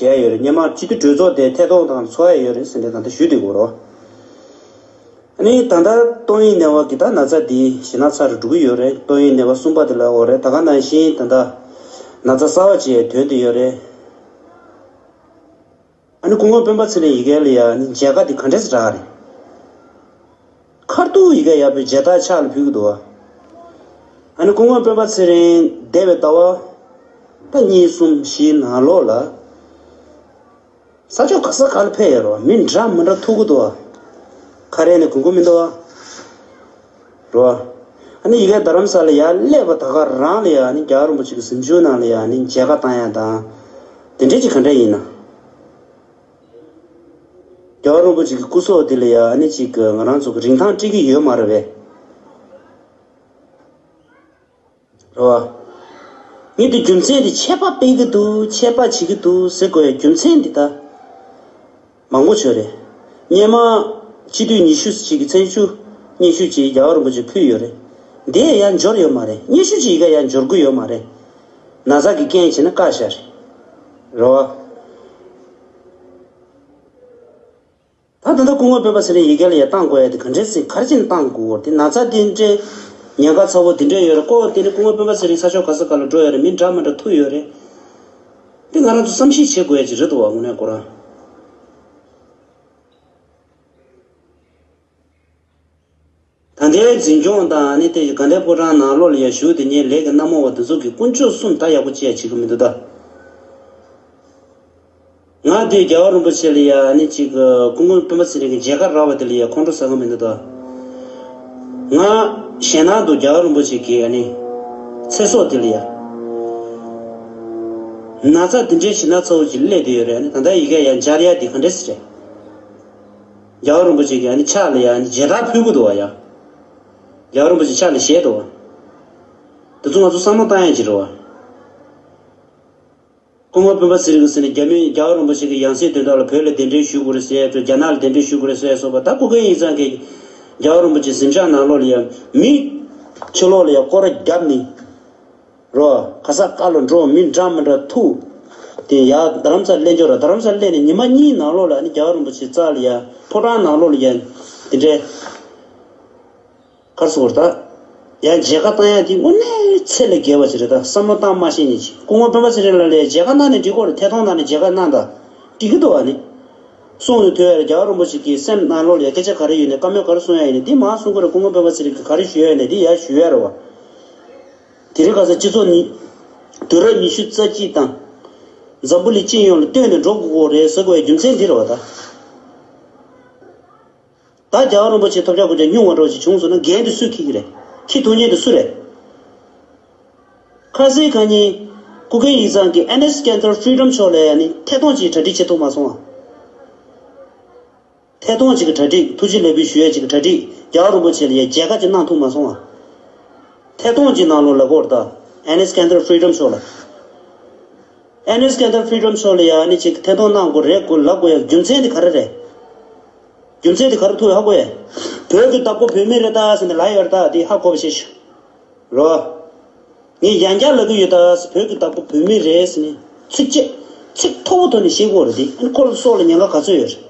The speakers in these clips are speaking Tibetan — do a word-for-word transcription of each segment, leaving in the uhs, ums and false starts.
བྱས་ཡོད་རེད། སྔོན་མ་སྤྱི་འཐུས་གྲོས་ཚོགས་དེ་ཐད་གཏོང་དང་འཚོགས་ཡ་ཡོད་རེད་ཟེར་ནས་ད་ལྟ་ཞུས་བསྡད་ཡོད་རེད། ཨ་ནི་ད་ལྟ་ཏོག་དབྱིབས་ནད་པ་གི་ད་ན་ཚ་འདི་ཞེད་སྣང་ཚ་རུ་འགྲོ་གི་ཡོད་རེད། ཏོག་དབྱིབས་ནད་པ་གསུམ་པ་དེ་ལ་འོ་རེད། ད་ག་ནང་བཞིན་ད་ལྟ་ན་ཚ་གསར་པ་ཅིག་ཐོན་བསྡད་ཡོད་རེད། ཨ་ནི་སྐུ་ངོ་སྤེན་པ་ཚེ་རིང་ཡི་གེ་ལ་ཡ་ཨ་ནི་མཇལ་ཁ་དེ་ག་འདྲས་རག་རེད། ཁ་ཐུག་ཡི་གེ་ཡ་པའི་མཇལ་དར་ཕྱག་ལ་ཕུལ་གི་འདུག་ཨ་ནི་སྐུ་ངོ་སྤེན་པ་ཚེ་རིང་འདས་པའི་ཟླ་བ་ད་གཉིས་གསུམ་བཞིའི་ནང་ལོགས་ལ། ས་ཕྱོགས་ག་ས་ག་ལ་ཕེབས་ཡོད་རེད་བ། མི་འདྲ་མི་འདྲ་ཐུག་གི་འདུག་བ། ཁ་རས་ནས་གོན་གི་མི་འདུག་བ། རེད་བ། ཨ་ནི་ཡི་གེ་རྡ་རམ་ས་ལ་ཡར་སླེབས་པ་ད་ག་རང་ལ་ཡ་ཨ་ནི་རྒྱལ་བ་རིན་པོ་ཆེ་གི་གཟིམ་ཆུང་ནང་ལ་ཡ་ཨ་ནི་མཇལ་ཁ་བཏང་ཡ་དང་། དེ་འདྲས་ཅིག་ག་འདྲས་ཡིན་ན། རྒྱལ་བ་རིན་པོ་ཆེ་གི་སྐུ་སྲོག་དེ་ལ་ཡ་ཨ་ནི་ཅིག་གི་ང་རང་ཚོ་གི་རིན་ཐང་སྤྲད་ཀྱི་ཡོད་མ་རེད་པས། རེད་བ། ངས་དེ་རྒྱུ་མཚན་དེ་ཆད་པ་སྤེལ་གི་འདུག་ཆད་པ་བྱེད་ཀྱི་འདུག་ཟེར་དགོས་ཡ་རྒྱུ་མཚན་འདི་ད་མང་པོ་བྱུང་རེད། སྔོན་མ་སྤྱི་འཐུས་ཉི་ཤུ་ཅིག་གི་མཚན་ཞུ་སྙན་ཞུ་ཅིག་རྒྱལ་བ་རིན་པོ་ཆེ་ཕུལ་ཡོད་རེད། འདི་ཡང་འབྱོར་ཡོད་མ་རེད། སྙན་ཞུ་ཅིག་ཡ་ཡང་འབྱོར་གི་ཡོད་མ་རེད། ན་ཚ་གི་རྐྱེན་བྱས་ན་བཀག་བཞག་རེད། རེད་བ། ད་ད་ལྟ་སྐུ་ངོ་སྤེན་པ་ཚེ་རིང་ཡི་གེ་ལ་ཡ་བཏང་དགོས་ཡ་དེ་ག་འདྲས་སེ་ག་རེ་བྱས་ནས་བཏང་དགོས་དེ། ན་ཚ་དེ་འདྲས་ཉེན་ཁ་ཚ་བོ་དེ་འདྲས་ཡོད་རེད། ཀོ་དེ་ནི་སྐུ་ངོ་སྤེན་པ་ཚེ་རིང་ས་ཕྱོགས་ག་ས་ག་ལ་འགྲོ་ཡོད་རེད། མི་འདྲ་མི་འདྲ་ཐུག་ཡོད་རེད། དེ་ང་རང་ཚོ་བསམ་གཞིག་བྱེད་དགོས་ཡ་ཅིག་རེད་འདུག་བ། དངོས་གནས་ཁོ་རང་། ད་ལྟའི་འཛིན་སྐྱོང་དང་ཨ་ནི་དེ་དགའ་ལྡན་ཕོ་བྲང་ནང་ལོགས་ལ་ཡ་བཞུགས་དེ་ཉིད་ལས་ཀྱི་གནམ་འོག་བ་དེ་ཚོ་གི་དཀོན་མཆོག་གསུམ་ད་ཡག་པོ་ཅི་ཡ་བྱེད་ཀྱི་མི་འདུག་ད། ང་དེ་རྒྱལ་བ་རིན་པོ་ཆེ་ལ་ཡ་ཨ་ནི་ཅིག་སྐུ་ངོ་སྤེན་པ་ཚེ་རིང་གི་མཇལ་ཁ་རག་པ་དེ་ལ་ཡ་ཁོང་ཁྲོ་ཟ་གི་མི་འདུག་ད། ང་ཞེད་སྣང་འདུག་རྒྱལ་བ་རིན་པོ་ཆེ་གི་ཨ་ནི་ཚེ་སྲོག་དེ་ལ་ཡ་ན་ཚ་དེ་འདྲའི་ཞེད་སྣང་ཚ་བོ་ཅིག་སླེབས་བསྡད་ཡོད་རེད། ཨ་ནི་ད་ལྟ་ཡི་གེ་ཡ་མཇལ་ཡ་དེ་ག་འདྲས་སེ་རེད། རྒྱལ་བ་རིན་པོ་ཆེ་གི་ཨ་ནི་ཕྱག་ལ་ཡ་ཨ་ནི་མཇལ་དར་ཕུལ་གི་འདུག་བ་ཡ། རྒྱལ་བ་རིན་པོ་ཆེ་ཕྱག་ལ་བཞེས་འདུག་བ། དེ་ཚོ་ང་ཚོ་བསམ་བློ་བཏང་ཡ་ཅིག་རེད་བ། སྐུ་ངོ་སྤེན་པ་ཚེ་རིང་གིས་ཟེར་ནས་རྒྱ་མི་རྒྱལ་བ་རིན་པོ་ཆེ་གི་ཡང་སྲིད་དོན་དག་ལ་བོད་ལ་གདན་འདྲེན་ཞུ་དགོས་རེད་ཟེར་ཡ་ཚོ་རྒྱ་ནག་ལ་གདན་འདྲེན་ཞུ་དགོས་རེད་ཟེར་ཡ་སོགས་པ་ད་སྐུ་མཁྱེན་ཡིག་ཚང་གིས་རྒྱལ་བ་རིན་པོ་ཆེ་གཟིམ་ཤག་ནང་ལོགས་ལ་ཡ་མི་ཕྱི་ལོགས་ལ་ཡ་སྐོར་ར་བརྒྱབ་ནས། རོ། ག་ས་ག་ལ་འགྲོ་མི་འདྲ་མི་འདྲ་ཐུག་དེ་ཡ་རྡ་རམ་ས་སླེབས་འབྱོར་ར། རྡ་རམ་ས་སླེབས་ནས་ཉི་མ་གཉིས་ནང་ལོགས་ལ་ནི་རྒྱལ་བ་རིན་པོ་ཆེ་རྩ་ལ་ཡ་ཕོ་བྲང་ནང་ལོགས་ལ་ཡ་དེ་འདྲའི་གར་སོང་བར་ད་ཡ་མཇལ་ཁ་བཏང་ཡ་དེ་དངོས་གནས་ཚད་ལས་བརྒལ་བ་ཞིག་རེད། ད་བསམ་བློ་བཏང་མ་ཤེས་ནི་ཅིག་སྐུ་ངོ་སྤེན་པ་ཚེ་རིང་ལགས་ལ་ཡ་མཇལ་ཁ་གནང་ནས་འགྲིག་གོ་རེད། ཐད་གཏོང་གནང་ནས་མཇལ་ཁ་གནང་ད་འགྲིག་གི་འདུག་བ་ནི། གསུང་དུ་ཐོས་ཡ་རེད། རྒྱལ་བ་རིན་པོ་ཆེ་གི་སེམས་ནང་ལོགས་ལ་ཡ་སྐད་ཆ་ག་རེ་ཡོད་ནས་བཀའ་མོལ་ག་རེ་གསུང་ཡ་ཡིན་ནས་འདི་མར་གསུང་གི་རེད། སྐུ་ངོ་སྤེན་པ་ཚེ་རིང་གིས་ག་རེ་ཞུ་ཡ་ཡིན་ནས་འདི་ཡར་ཞུ་ཡ་རེད་བ། དེ་རིང་ཁ་སང་སྤྱི་ཚོགས་ནི་དུས་རབས་ཉི་ཤུ་རྩ་གཅིག་དང་། འཛམ་བུ་གླིང་སྤྱི་ཡོངས་ལ་བཏོན་ནས་འགྲོ་དགོས་རེད་ཟེར་དགོས་ཡ་རྒྱུ་མཚན་འདི་རེད་བ་ད། ད་རྒྱལ་བ་རིན་པོ་ཆེ་ཐོབ་རྒྱག་དགོས་ཀྱང་སྙུང་བ་འདྲ་བོ་ཞིག་བྱུང་སོང་ན་འགན་དེ་སུས་འཁྱེར་གྱི་རེད། འཁྱེར་ཐུབ་མཁན་དེ་སུ་རེད། ཁ་སང་ཁ་ཉིན་སྐུ་མཁྱེན་ཡིག་ཚང་གིས་ཨེ་ནེ་སི་ཀེན་ཌལ་ཕི་རི་ཌམ་ཤོག་ལ་ཡ་ནི་ཐད་གཏོང་ཅིག་གྲ་སྒྲིག་བྱེད་ཐུབ་མ་སོང་ང་། ཐད་གཏོང་གཅིག་གི་གྲ་སྒྲིག་ཐུགས་རྗེ་ལེགས་འབུལ་ཞུ་ཡས་གཅིག་གི་གྲ་སྒྲིག་རྒྱལ་བ་རིན་པོ་ཆེ་ལ་ཡ་མཇལ་ཁ་གཅིག་གནང་ཐུབ་མ་སོང་ང་། ཐད་གཏོང་གཅིག་གནང་རོགས་ལབ་ཀྱི་ཡོད་རེད་ད། ཨེ་ནེ་སི་ཀེན་ཌལ་ཕི་རི་ཌམ་ཤོག་ལ། ཨེ་ནེ་སི་ཀེན་ཌལ་ཕི་རི་ཌམ་ཤོག་ལ་ཡ་ནི་གཅིག་ཐད་གཏོང་གནང་དགོས་རེད་དགོས་ལབ་དགོས་ཡ་རྒྱུ་མཚན་དེ་ག་རེ་རེད། རྒྱུ་མཚན་དེ་ག་རེ་ཐུག་ཡོད་ཧ་གོ་ཡ། བོད་ཀྱི་བདག་པོ་བོད་མི་རེད་ད་ཟེར་ནས་ལབ་ཡོད་རེད་ད། དེ་ཧ་གོ་བ་བྱེད་ཤོག་རོ། ངས་ཡང་བསྐྱར་ལབ་ཀྱི་ཡོད་ད། བོད་ཀྱི་བདག་པོ་བོད་མི་རེད་ཟེར་ནས་ཚིག་བཅད། ཚིག་མཐོ་པོ་ཐོག་ནས་བཤད་དགོས་རེད་དེ། ཨ་ནི་ཁོ་ལ་སྲོག་ལ་ཉེན་ཁ་ག་ཚོད་ཡོད་རེད།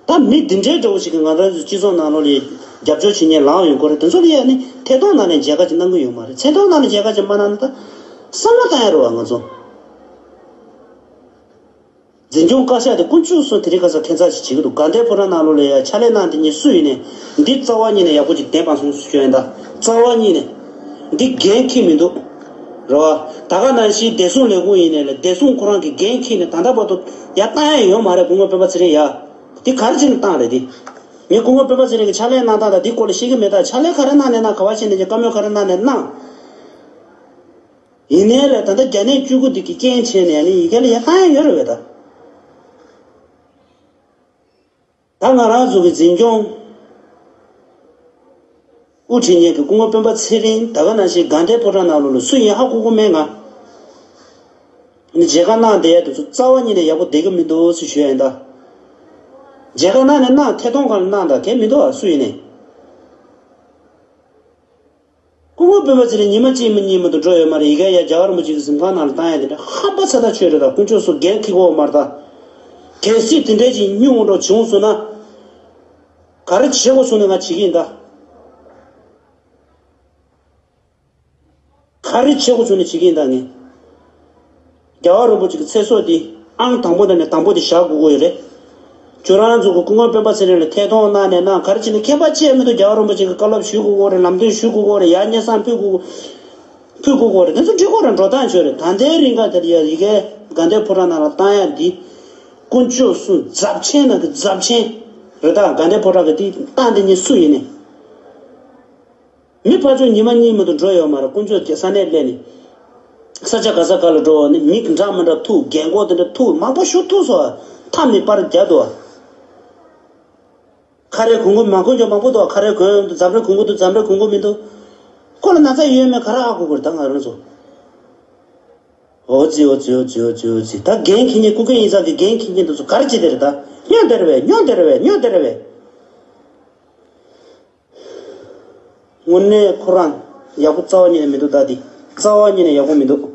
ད་མི་འདི་འདྲའི་འདྲ་བོ་ཞིག་གིས་ང་རང་ཚོའི་སྤྱི་ཚོགས་ནང་ལོགས་ལ་རྒྱབ་སྐྱོར་བྱེད་མཁན་ལངས་ཡོང་གི་རེད། དེ་ཚོ་ལ་ཡ་ནི་ཐད་གཏོང་ནང་ནས་མཇལ་ཁ་ཅིག་གནང་གི་ཡོད་མ་རེད། ཐད་གཏོང་ནང་ནས་མཇལ་ཁ་ཅིག་མ་གནང་ན་ད་བསམ་བློ་བཏང་ཡ་རེད་བ་ང་ཚོ། འཛིན་སྐྱོང་བཀའ་ཤག་དེ་དཀོན་མཆོག་གསུམ་དེ་རིང་ཁ་སང་ཁྱད་མཚར་ཞིག་བྱེད་ཀྱི་འདུག་དགའ་ལྡན་ཕོ་བྲང་ནང་ལོགས་ལ་ཡ་ཕྱག་ལས་གནང་དེ་ཉིད་སུ་ཡིན་ནས་འདི་རྩ་བ་ཉིད་ནས་ཡག་པོ་ཅིག་བསྡད་པ་སོང་ཞུ་ཡ་ཡིན་ད། རྩ་བ་ཉིད་ནས་འདི་འགན་འཁྱེར་མི་འདུག་རེད་བ། ད་ག་ནང་བཞིན་བདེ་སྲུང་ལས་ཁུངས་ཡིན་ནས་ལ་བདེ་སྲུང་ཁོ་རང་གི་འགན་འཁྱེར་ནས་ད་ལྟ་བར་དུ་ཡ་བཏང་ཡ་ཡོད་མ་རེད། སྐུ་ངོ་སྤེན་པ་ཚེ་རིང་ཡ། འདི་ག་རེ་བྱས་ནས་བཏང་རེད་འདི། ངས་སྐུ་ངོ་སྤེན་པ་ཚེ་རིང་གི་ཕྱག་ལས་གནང་སྟངས་དང་འདི་སྐོར་ལ་ཤེས་ཀྱི་མེད་ད། ཕྱག་ལས་ག་རེ་གནང་ནས་གནང་། ག་བ་བྱས་ནས་ཀྱང་བཀའ་མོལ་ག་རེ་གནང་ནས་གནང་། ཡིན་ནའི་ལས་ད་ལྟ་རྒྱ་ནད་བཅུ་དགུ་འདི་གི་རྐྱེན་བྱས་ནས་ནི་ཡི་གེ་ལ་ཡ་བཏང་ཡ་ཡོད་རེད་བས་ད། ད་ང་རང་ཚོ་གི་འཛིན་སྐྱོང་དབུ་ཁྲིད་མཁན་གྱི་སྐུ་ངོ་སྤེན་པ་ཚེ་རིང་ད་ག་ནང་བཞིན་དགའ་ལྡན་ཕོ་བྲང་ནང་ལོགས་ལ་སུ་ཡིན་ཧ་གོ་གི་མེད་ང་། ནི་མཇལ་ཁ་གནང་བསྡད་ཡ་དེ་ཚོ་རྩ་བ་ཉིད་ནས་ཡག་པོ་བསྡད་ཀྱི་མི་འདུག་ཟེར་ཞུ་ཡ་ཡིན་ད། མཇལ་ཁ་གནང་ནས་གནང་། ཐད་གཏོང་སྒང་ལ་གནང་ད་གལ་མི་འདུག་ཨ་སུ་ཡིན་ནའི། སྐུ་ངོ་སྤེན་པ་ཚེ་རིང་ཉི་མ་གཅིག་མིན་གཉིས་མ་གཏོགས་འགྲོ་ཡོད་མ་རེད། ཡི་གེ་ཡ་རྒྱ་གར་རིན་པོ་ཆེ་གི་གཟིམ་ཁང་ནང་ལ་བཏང་ཡ་དེ་འདྲ་ཧམ་པ་ཚ་ཐག་ཆོད་རེད། ད་དཀོན་མཆོག་གསུམ་འགན་འཁྱེར་དགོས་མ་རེད། ད་གལ་སྲིད་དེ་འདྲས་ཅིག་སྨྱུང་འགྲོ་བྱུང་སོང་ན། ག་རེ་བྱེད་དགོས་བྱུང་ནས་ང་བྱེད་ཀྱི་ཡིན་ད། ག་རེ་བྱེད་དགོས་བྱུང་ནས་བྱེད་ཀྱི་ཡིན་ད་ངས། རྒྱལ་བ་རིན་པོ་ཆེ་གི་ཚེ་སྲོག་འདི་ཨང་དང་པོ་དང་ནས་དང་པོ་དེ་བཞག་དགོས་ཀྱི་ཡོད་རེད། ཁྱོད་རང་ཚོ་གི་སྐུ་ངོ་སྤེན་པ་ཚེ་རིང་ལ་ཐད་གཏོང་གནང་ནས་གནང་། ག་རེ་བྱས་ནས་ཁྱད་པར་ཅི་ཡང་མི་འདུག་རྒྱལ་བ་རིན་པོ་ཆེ་གི་བཀའ་སློབ་ཞུ་དགོས་ཀྱི་ཡོད་རེད། ལམ་སྟོན་ཞུ་དགོས་ཀྱི་ཡོད་རེད། ཡར་སྙན་སེང་ཕུལ་དགོས་ཕུལ་དགོས་ཀྱི་ཡོད་རེད། དེ་ཚོ་འགྲིག་གི་རེད། འགྲོ་སྟངས་ཆོད་རེད། ད་ལྟའི་རིང་ག་དེར་ཡ་ཡི་གེ་དགའ་ལྡན་ཕོ་བྲང་ནང་ལ་བཏང་ཡ་འདི་དཀོན་མཆོག་གསུམ་རྫབ་ཆེན་ནང་གི་རྫབ་ཆེན་རེད། ད་དགའ་ལྡན་ཕོ་བྲང་གི་དེ་བཏང་དེ་ཉིད་སུ་ཡིན་ནས། མི་ཕར་ཕྱོགས་ཉི་མ་གཉིས་མ་གཏོགས་འགྲོ་ཡོད་མ་རེད། དཀོན་མཆོག་ས་གནས་སླེབས་ནས། ས་ཆ་ག་ས་ག་ལ་འགྲོ་བ་ནི་མི་འདྲ་མི་འདྲ་ཐུག་རྒན་གོག་དེ་འདྲ་ཐུག་མང་པོ་ཞིག་ཐུག་སོང་། མཐའ་མེད་པར་རྒྱག་འདུག་ཁ་རས་གོན་གོ་མ་གོན་ཀྱང་མང་པོ་འདུག་ཁ་རས་གོན་འདུག་འཛམ་རས་གོན་གོ་འདུག་འཛམ་རས་གོན་གོ་མི་འདུག་ཁོ་ལ་ན་ཚ་ཡོད་མེད་ག་རེ་ཧ་གོ་དགོས་རེད། ད་ང་རང་ཚོ། ཨོ་ཙི་ཨོ་ཙི་ཨོ་ཙི་ཨོ་ཙི་ཨོ་ཙི། ད་འགན་འཁྱེར་མཁན་སྐུ་མཁྱེན་ཡིན་ཙང་གི་འགན་འཁྱེར་མཁན་དེ་ཚོ་ག་རེ་བྱེད་དེ་རེད། ད་སྨྱོ་དེ་རེད་པས། སྨྱོ་དེ་རེད་པས། སྨྱོ་དེ་རེད་པས། དངོས་གནས་ཁོ་རང་ཡག་པོ་རྩ་བ་ཉིད་ནས་མི་འདུག་ད་འདི་རྩ་བ་ཉིད་ནས་ཡག་པོ་མི་འདུག